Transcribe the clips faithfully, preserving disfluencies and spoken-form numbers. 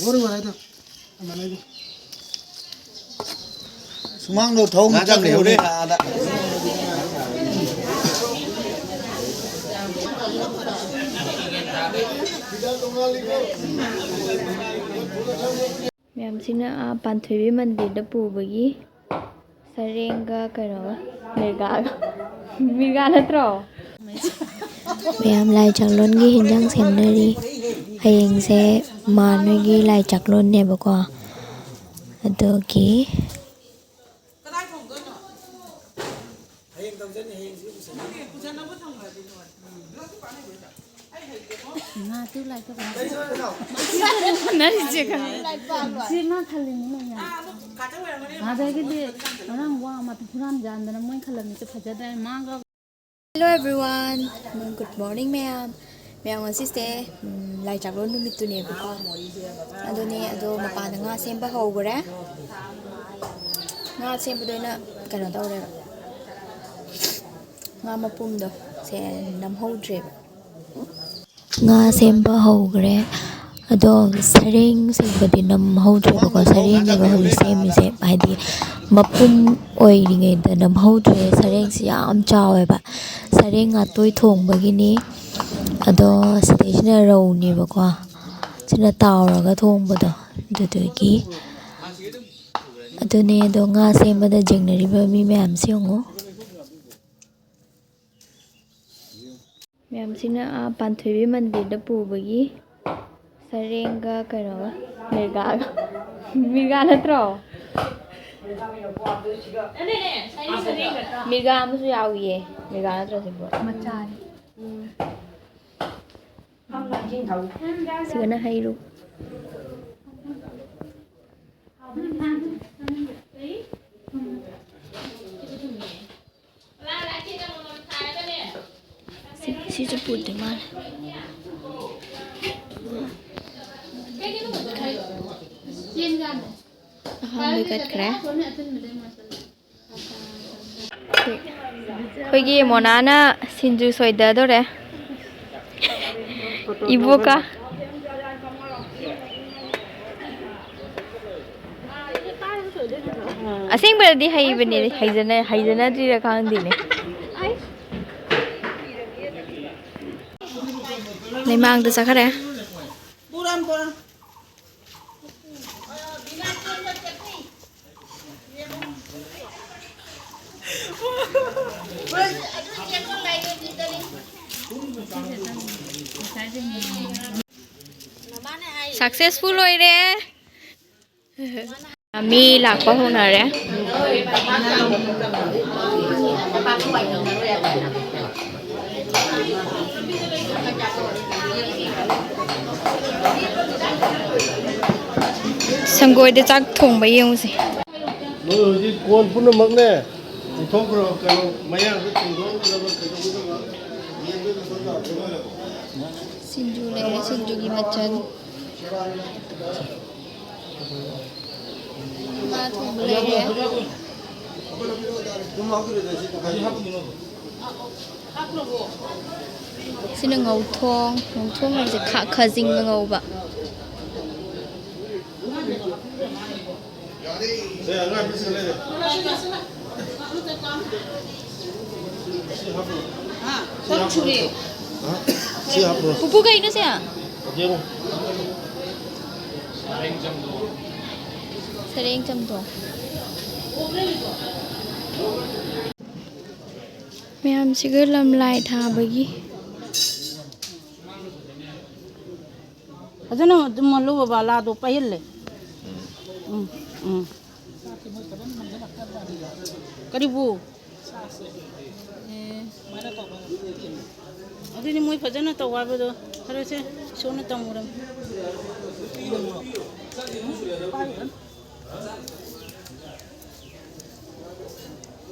ꯕꯣꯔ ꯋꯥꯔꯥꯏꯗꯣ꯫ ꯁꯨꯃꯥꯡꯗꯣ ꯊꯧ ꯉꯥ ꯆꯥꯝ ꯂꯩꯍꯧꯔꯦ꯫ ꯑꯥꯗ꯫ ꯃꯌꯥꯝꯁꯤꯅ ꯑꯥ ꯄꯥꯟꯊꯣꯏꯕꯤ ꯃꯟꯗꯤꯔꯗ ꯄꯨꯕꯒꯤ ꯁꯔꯦꯡꯒ ꯀꯩꯅꯣꯒ ꯃꯤꯔꯒꯥꯒ꯫ ꯃꯤꯔꯒꯥ ꯅꯠꯇ꯭ꯔꯣ? ꯃꯌꯥꯝ ꯂꯥꯏ ꯆꯥꯛꯂꯣꯟꯒꯤ ꯍꯤꯟꯖꯥꯡ ꯁꯦꯝꯅꯔꯤ꯫ ꯍꯌꯦꯡꯁꯦ ꯃꯥ ꯅꯣꯏꯒꯤ ꯂꯥꯏ ꯆꯥꯛꯂꯣꯟꯅꯦꯕꯀꯣ꯫ ꯑꯗꯨꯒꯤ ꯉꯥ ꯇꯨ ꯂꯥꯏ ꯇꯨ ꯀꯩꯅꯣ? ꯍꯣꯠꯅꯔꯤꯁꯦ ꯈꯪꯉꯦ꯫ ꯁꯤ ꯃꯥ ꯈꯜꯂꯤꯅꯤ ꯃꯌꯥꯝ꯫ ꯑꯗꯒꯤꯗꯤ ꯉꯔꯥꯡ ꯋꯥ ꯑꯃ ꯍꯨꯔꯥꯟ ꯌꯥꯟꯗꯅ ꯃꯣꯏ ꯈꯜꯂꯝꯃꯤꯁꯦ ꯐꯖꯗ꯭ꯔꯦ꯫ ꯃꯥꯒ Hello everyone, good morning ꯃꯌꯥꯝ꯫ ꯃꯌꯥꯝ ꯉꯁꯤꯁꯦ, ꯎꯝ, ꯂꯥꯏ ꯆꯥꯛꯂꯣꯟ ꯅꯨꯃꯤꯠꯇꯨꯅꯦꯕꯀꯣ꯫ ꯑꯗꯨꯅꯦ, ꯑꯗꯣ ꯃꯄꯥꯟꯗ ꯉꯥ ꯁꯦꯝꯕ ꯍꯧꯈ꯭ꯔꯦ꯫ ꯉꯥ ꯁꯦꯝꯕꯗꯣ ꯑꯩꯅ ꯀꯩꯅꯣ ꯇꯧꯔꯦꯕ꯫ ꯉꯥ ꯃꯄꯨꯝꯗꯣ ꯁꯦ ꯅꯝꯍꯧꯗ꯭ꯔꯦꯕ꯫ ꯉꯥ ꯁꯦꯝꯕ ꯍꯧꯈ꯭ꯔꯦ꯫ ꯑꯗꯣ ꯁꯔꯦꯡ ꯁꯦꯝꯕꯗꯤ ꯅꯝꯍꯧꯗ꯭ꯔꯦꯕꯀꯣ꯫ ꯁꯔꯦꯡꯅꯦꯕ ꯍꯧꯖꯤꯛ ꯁꯦꯝꯃꯤꯁꯦ꯫ ꯍꯥꯏꯗꯤ ꯃꯄꯨꯝ ꯑꯣꯏꯔꯤꯉꯩꯗ ꯅꯝꯍꯧꯗ꯭ꯔꯦ꯫ ꯁꯔꯦꯡꯁꯤ ꯌꯥꯝ ꯆꯥꯎꯋꯦꯕ꯫ ꯁꯔꯦꯡ ꯉꯥꯇꯣꯏ ꯊꯣꯡꯕꯒꯤꯅꯤ꯫ ꯑꯗꯣ ꯁꯤꯗꯩꯁꯤꯅ ꯔꯧꯅꯦꯕꯀꯣ꯫ ꯁꯤꯅ ꯇꯥꯎꯔꯒ ꯊꯣꯡꯕꯗꯣ꯫ ꯑꯗꯨꯗꯨꯒꯤ꯫ ꯑꯗꯨꯅꯦ꯫ ꯑꯗꯣ ꯉꯥ ꯁꯦꯝꯕꯗ ꯌꯦꯡꯅꯔꯤꯕ ꯃꯤ ꯃꯌꯥꯝꯁꯤ ꯌꯦꯡꯉꯣ꯫ ꯃꯌꯥꯝꯁꯤꯅ ꯑꯥ ꯄꯥꯟꯊꯣꯏꯕꯤ ꯃꯟꯗꯤꯔꯗ ꯄꯨꯕꯒꯤ ꯁꯔꯦꯡꯒ ꯀꯩꯅꯣꯒ, ꯃꯤꯔꯒꯥꯒ꯫ ꯃꯤꯔꯒꯥ ꯅꯠꯇ꯭ꯔꯣ? ꯃꯤꯔꯒꯥ ꯑꯃꯁꯨ ꯌꯥꯎꯏꯌꯦ꯫ ꯃꯤꯔꯒꯥ ꯅꯠꯇ꯭ꯔꯣ ꯁꯤꯕꯣ? ꯃꯆꯥꯅꯤ꯫ ꯁꯤꯒꯅ ꯍꯩꯔꯨꯛ꯫ ꯁꯤ, ꯁꯤꯁꯨ ꯄꯨꯗꯣꯏ ꯃꯥꯜꯂꯦ꯫ ꯑꯍꯥꯟꯕꯩ ꯀꯠꯈ꯭ꯔꯦ꯫ ꯁꯤ꯫ ꯑꯩꯈꯣꯏꯒꯤ ꯃꯣꯅꯥꯅ ꯁꯤꯡꯖꯨ ꯁꯣꯏꯗꯗꯣꯔꯦ꯫ ꯏꯕꯣꯛꯀ꯫ ꯑꯁꯦꯡꯕꯗꯗꯤ ꯍꯩꯕꯅꯦ, ꯍꯩꯖꯅ-, ꯍꯩꯖꯅꯗ꯭ꯔꯤꯔꯥ ꯈꯪꯗꯦꯅꯦ꯫ ꯂꯩꯃꯥꯡꯗ ꯆꯠꯈ꯭ꯔꯦ꯫ ꯁꯛꯁꯦꯁꯐꯨꯜ ꯑꯣꯏꯔꯦ꯫ ꯃꯤ ꯂꯥꯛꯄ ꯍꯧꯅꯔꯦ꯫ ꯁꯪꯒꯣꯏꯗ ꯆꯥꯛ ꯊꯣꯡꯕ ꯌꯦꯡꯉꯨꯁꯦ꯫ ꯅꯣꯏ ꯍꯧꯖꯤꯛ ꯀꯣꯟ ꯄꯨꯝꯅꯃꯛꯅꯦ ꯄꯨꯊꯣꯛꯈ꯭ꯔꯣ, ꯀꯩꯅꯣ, ꯃꯌꯥꯡꯗ ꯆꯤꯡꯊꯣꯛꯅꯕ ꯀꯩꯗꯧꯅꯕ꯫ ꯁꯤꯡꯖꯨ ꯂꯩꯔꯦ, ꯁꯤꯡꯖꯨꯒꯤ ꯃꯆꯜ꯫ ꯉꯥ ꯊꯣꯡꯕ ꯂꯩꯔꯦ꯫ ꯁꯤꯅ ꯉꯧꯊꯣꯡ, ꯉꯧꯊꯣꯡ ꯍꯥꯏꯁꯦ ꯈꯥ-, ꯈꯥꯖꯤꯡꯒ ꯉꯧꯕ꯫ ꯁꯤ ꯍꯥꯞꯄ꯭ꯔꯣ? ꯄꯨꯄꯨ, ꯀꯩꯅꯣ ꯁꯦ? ꯌꯦꯡꯉꯣ꯫ ꯁꯔꯦꯡ ꯆꯝꯊꯣꯡ꯫ ꯃꯌꯥꯝꯁꯤꯒ ꯂꯝꯂꯥꯏ ꯊꯥꯕꯒꯤ꯫ ꯐꯖꯅ ꯑꯗꯨꯝ ꯃꯜꯂꯨ ꯕꯕꯥ, ꯂꯥꯗꯣ ꯄꯩꯍꯜꯂꯦ꯫ ꯎꯝ, ꯎꯝ꯫ ꯀꯔꯤꯕꯨ? ꯑꯦ꯫ ꯑꯗꯨꯗꯤ ꯃꯣꯏ ꯐꯖꯅ ꯇꯧ ꯍꯥꯏꯕꯗꯣ꯫ ꯐꯔꯦꯁꯦ, ꯏꯁꯣꯔꯅ ꯇꯝꯃꯨꯔꯝ꯫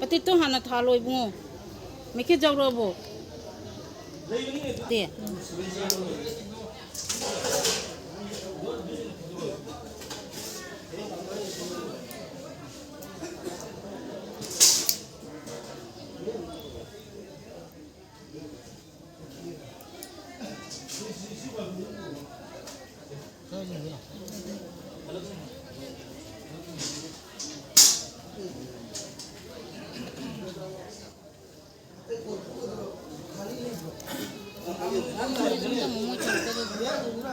ꯄꯇꯤꯠꯇꯣ ꯍꯥꯟꯅ ꯊꯥꯜꯂꯣ ꯏꯕꯨꯡꯉꯣ꯫ ꯃꯩꯈꯦꯠ ꯌꯥꯎꯔꯛꯑꯕꯣ? ꯇꯦ꯫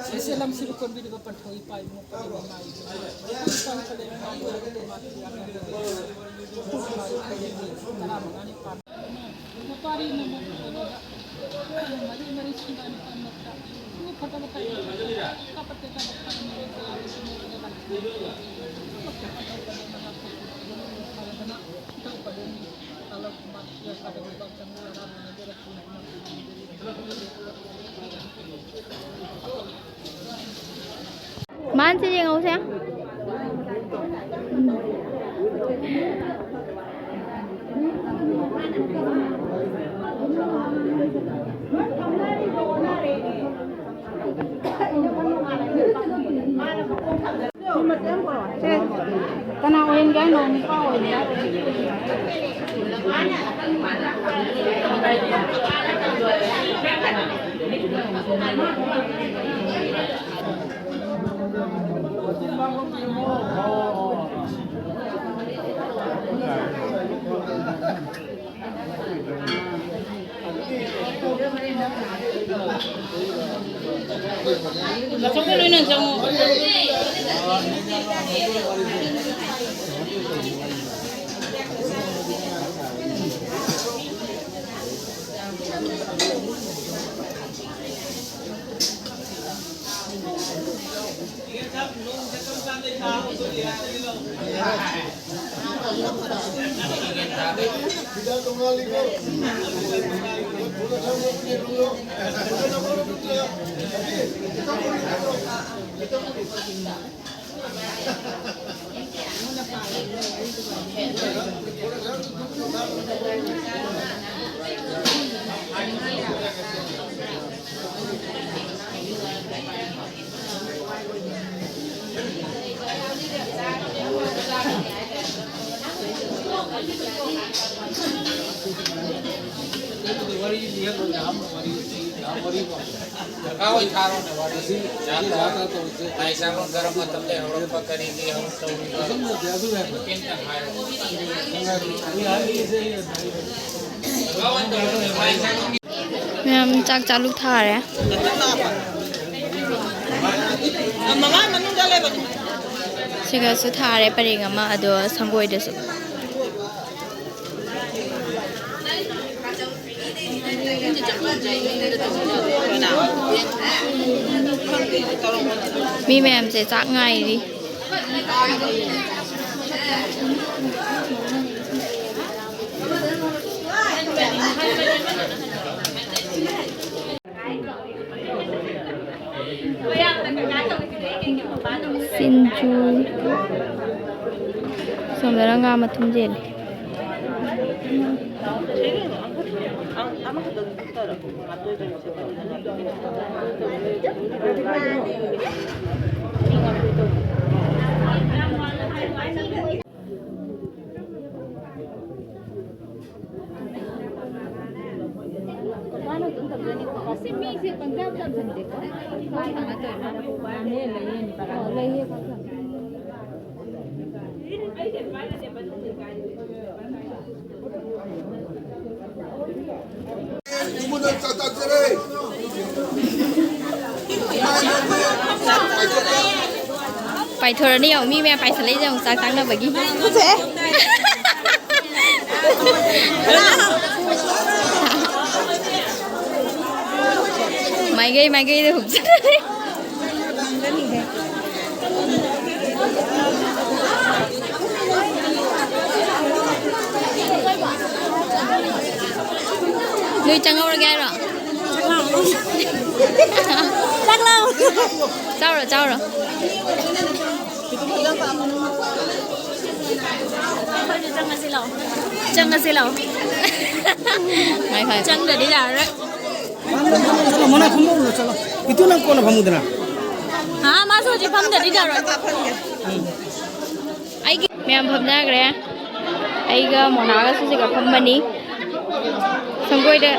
ꯁꯤꯁꯦ ꯂꯝꯁꯤꯕꯨ ꯀꯣꯟꯕꯤꯔꯤꯕ ꯄꯟꯊꯧ ꯏꯄꯥ ꯏꯕꯨꯡꯉꯣ ꯄꯔꯦꯡ ꯏꯃꯥ ꯏꯕꯦꯟ, ꯏꯄꯥ ꯄꯔꯦꯡ ꯏꯃꯥ ꯏꯕꯦꯟ, ꯇꯔꯥꯃꯉꯥꯅꯤ ꯄꯥꯟꯕ ꯅꯨꯄꯥꯔꯤ ꯅꯨꯃꯤꯠ ꯃꯔꯤ ꯃꯔꯤ ꯁꯨꯡꯒꯥꯏ ꯅꯨꯄꯥ ꯃꯔꯛꯇ ꯏꯎ ꯐꯠꯇꯕ ꯀꯌꯥ ꯀꯥꯄꯠꯇꯦ ꯀꯥꯄꯠꯇꯦ ꯃꯥꯟꯁꯤ ꯌꯦꯡꯍꯧꯁꯦ꯫ ꯀꯅꯥ ꯑꯣꯏꯍꯟꯒꯦ ꯍꯥꯏꯅꯣ? ꯅꯨꯄꯥ ꯑꯣꯏꯍꯟꯒꯦ ꯍꯥꯏꯔꯣ? ꯃꯌꯥꯝ ꯆꯥꯛ ꯆꯥꯂꯨꯛ ꯊꯥꯔꯦ꯫ ꯁꯤꯒꯁꯨ ꯊꯥꯔꯦ ꯄꯔꯦꯡ ꯑꯃ, ꯑꯗꯣ ꯁꯪꯒꯣꯏꯗꯁꯨ꯫ ꯃꯤ ꯃꯌꯥꯝꯁꯦ ꯆꯥꯛ ꯉꯥꯏꯔꯤ꯫ ꯁꯤꯡꯖꯨ꯫ ꯁꯣꯝꯗꯅ ꯉꯥ ꯃꯇꯨꯝ ꯆꯦꯜꯂꯤ꯫ ꯄꯥꯏꯊꯣꯔꯅꯤ ꯌꯦꯡꯉꯣ, ꯃꯤ ꯃꯌꯥꯝ ꯄꯥꯏꯁꯜꯂꯛꯏꯁꯦ ꯌꯦꯡꯉꯣ, ꯆꯥꯛ ꯆꯥꯅꯕꯒꯤ꯫ ꯃꯥꯏꯀꯩ ꯃꯥꯏꯀꯩꯗ ꯍꯨꯞꯆꯜꯂꯦ꯫ ꯅꯣꯏ ꯆꯪꯍꯧꯔꯒꯦ ꯍꯥꯏꯔꯣ? ꯆꯥꯛ ꯂꯥꯎ꯫ ꯆꯥꯎꯔꯣ, ꯆꯥꯎꯔꯣ꯫ ꯆꯪꯉꯁꯤ ꯂꯥꯎ꯫ ꯆꯪꯉꯁꯤ ꯂꯥꯎ꯫ ꯉꯥꯏꯈꯣ, ꯉꯥꯏꯈꯣ꯫ ꯆꯪꯗ꯭ꯔꯗꯤ ꯌꯥꯔꯔꯣꯏ꯫ ꯆꯠꯂꯣ, ꯃꯅꯥꯛ ꯐꯝꯃꯨꯔꯣ, ꯆꯠꯂꯣ꯫ ꯏꯇꯨ, ꯅꯪ ꯀꯣꯟꯅ ꯐꯝꯃꯨꯗꯅ꯫ ꯍꯥ, ꯃꯥꯁꯨ ꯍꯧꯖꯤꯛ ꯐꯝꯗ꯭ꯔꯗꯤ ꯌꯥꯔꯣꯏ꯫ ꯑꯩꯒꯤ ꯃꯌꯥꯝ ꯐꯝꯅꯈ꯭ꯔꯦ꯫ ꯑꯩꯒ ꯃꯣꯅꯥꯒꯁꯨ ꯁꯤꯒ ꯐꯝꯕꯅꯤ꯫ ꯁꯪꯒꯣꯏꯗ꯫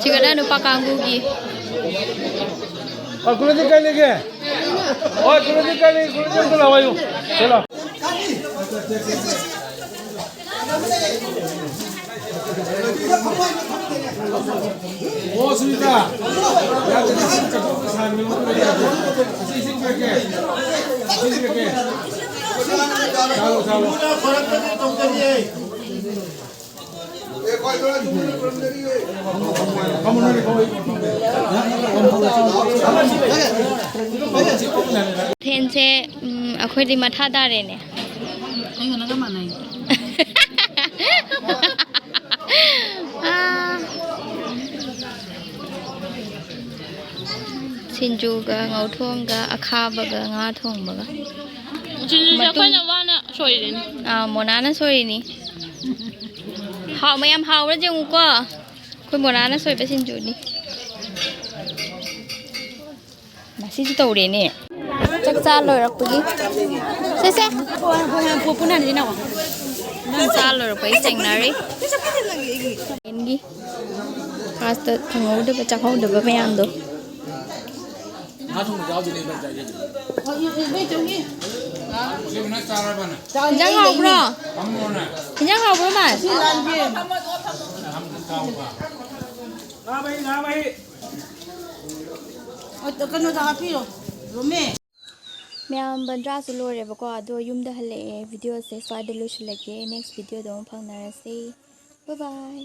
ꯁꯤꯒꯅ ꯅꯨꯄꯥ ꯀꯥꯡꯕꯨꯒꯤ꯫ ꯑ, ꯀꯨꯂꯗꯤꯞ ꯀꯥꯏ ꯂꯩꯒꯦ? ꯍꯣꯏ, ꯀꯨꯂꯗꯤꯞ ꯀꯥꯏ ꯂꯩꯒꯦ? ꯀꯨꯂꯗꯤꯞ ꯑꯝꯇ ꯂꯥꯛꯑꯣ, ꯍꯥꯏꯌꯨ꯫ ꯁꯤ ꯂꯥꯛꯑꯣ꯫ ꯑꯣ, ꯁꯨꯅꯤꯇꯥ꯫ ꯌꯥꯗꯦ, ꯏꯁꯤꯡ ꯆꯠꯊꯣꯛꯄ ꯁꯥꯍꯟꯕ ꯌꯥꯗꯦ꯫ ꯑꯁꯤ ꯏꯁꯤꯡ ꯄꯤꯔꯛꯀꯦ꯫ ꯏꯁꯤꯡ ꯄꯤꯔꯛꯀꯦ꯫ ꯆꯥꯔꯣ, ꯆꯥꯔꯣ꯫ ꯐꯦꯟꯁꯦ, ꯎꯝ, ꯑꯩꯈꯣꯏꯗꯤ ꯃꯊꯥ ꯇꯥꯔꯦꯅꯦ꯫ ꯑꯩꯒ ꯅꯪꯒ ꯃꯥꯟꯅꯩ꯫ ꯑꯥ꯫ ꯁꯤꯡꯖꯨꯒ ꯉꯧꯊꯣꯡꯒ ꯑꯈꯥꯕꯒ ꯉꯥ ꯊꯣꯡꯕꯒ꯫ ꯁꯤꯡꯖꯨꯁꯦ ꯃꯇꯨꯝ ꯑꯩꯈꯣꯏꯅ ꯋꯥꯅ ꯁꯣꯏꯔꯤꯅꯤ꯫ ꯑꯥ, ꯃꯣꯅꯥꯅ ꯁꯣꯏꯔꯤꯅꯤ꯫ ꯍꯥꯎ, ꯃꯌꯥꯝ ꯍꯥꯎꯕ꯭ꯔꯥ ꯌꯦꯡꯉꯨꯀꯣ꯫ ꯑꯩꯈꯣꯏ ꯃꯣꯅꯥꯅ ꯁꯣꯏꯕ ꯁꯤꯡꯖꯨꯅꯤ꯫ ꯉꯁꯤꯁꯨ ꯇꯧꯔꯦꯅꯦ꯫ ꯆꯥꯛ ꯆꯥ ꯂꯣꯏꯔꯛꯄꯒꯤ꯫ ꯁꯦ, ꯁꯦ꯫ ꯆꯥꯛ ꯆꯥ ꯂꯣꯏꯔꯛꯄꯒꯤ ꯆꯦꯡꯅꯔꯤ꯫ ꯌꯦꯟꯒꯤ꯫ ꯐꯥꯔꯁꯇ ꯊꯣꯡꯍꯧꯗꯕ, ꯆꯥꯍꯧꯗꯕ ꯃꯌꯥꯝꯗꯣ꯫ ꯏꯟꯖꯥꯡ ꯍꯥꯎꯕ꯭ꯔꯣ? ꯏꯟꯖꯥꯡ ꯍꯥꯎꯕ꯭ꯔꯣ, ꯃꯥ? ꯀꯩꯅꯣꯗ ꯍꯥꯞꯄꯤꯔꯣ, ꯔꯣꯃꯦ꯫ ꯃꯌꯥꯝ ꯕꯟꯗ꯭ꯔꯥꯁꯨ ꯂꯣꯏꯔꯦꯕꯀꯣ, ꯑꯗꯣ ꯌꯨꯝꯗ ꯍꯜꯂꯛꯑꯦ꯫ ꯚꯤꯗꯤꯑꯣꯁꯦ ꯁ꯭ꯋꯥꯏꯗ ꯂꯣꯏꯁꯤꯜꯂꯒꯦ꯫ ꯅꯦꯛꯁ ꯚꯤꯗꯤꯑꯣꯗ ꯑꯃꯨꯛ ꯐꯪꯅꯔꯁꯤ꯫ ꯕꯥꯏ ꯕꯥꯏ꯫